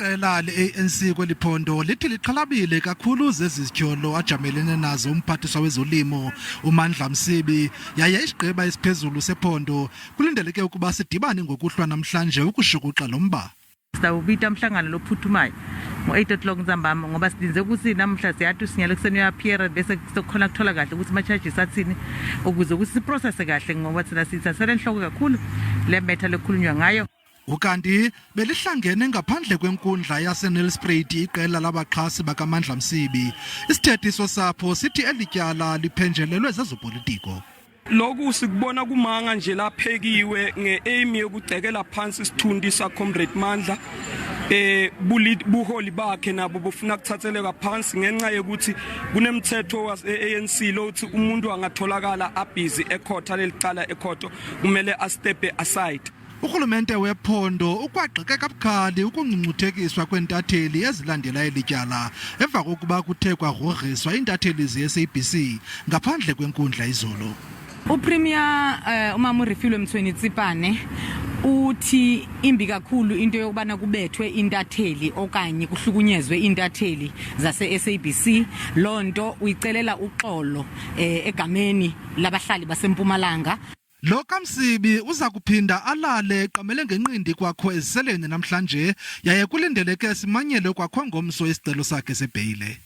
Iqela le-ANC kweli phondo lithi lixhalabile kakhulu zezi zityholo ajamelene nazo umphathiswa wezolimo uMandla Msibi, yaye isigqeba esiphezulu sephondo kulindeleke ukuba sidibane ngokuhlwa namhlanje ukushukuxa lo mba. Sitawubita umhlangano lophuthumayo ngo-8 o'clock ntsambama ngoba silinze ukuthi namuhla siyathi usinyalo ekuseni uyaphiyera bese sokhona kuthola kahle ukuthi ama-charges athini ukuze ukuthi siprocesse kahle ngoba thina siyithathele enhloko kakhulu le metha lekhulunywa ngayo. Ukanti belihlangene ngaphandle kwenkundla yaseNelspruit iqela labaxhasi bakaMandla Msibi. Isithethi sosapho sithi eli tyala liphenjelelwe zezopolitiko. Lokhu sikubona kumanga nje laphekiwe nge-aim yokugcekela phansi isithunti saComrade Mandla buholi bakhe nabo bufuna kuthatheleka phansi ngenxa yokuthi kunemthetho wase-ANC lothi umuntu angatholakala abhizi ekhotha lelicala ekhotho kumele astepe aside. Urhulumente wephondo ukwagxeke kabukhali ukungcungcuthekiswa kweentatheli ezilandela eli tyala emva kokuba kuthe kwagrogriswa iintatheli ze-SABC ngaphandle kwenkundla izolo. UPremier umama uRefilwe Mtsweni Tsipane uthi imbi kakhulu into yokubana kubethwe intatheli okanye kuhlukunyezwe iintatheli zase-SABC. Loo nto uyicelela uxolo egameni labahlali baseMpumalanga. Lo kaMsibi uza kuphinda alale eqamele ngenqindi kwakho eziseleni namhlanje yaye kulindeleke simanyelwe kwakho ngomso isicelo sakhe sebheyile.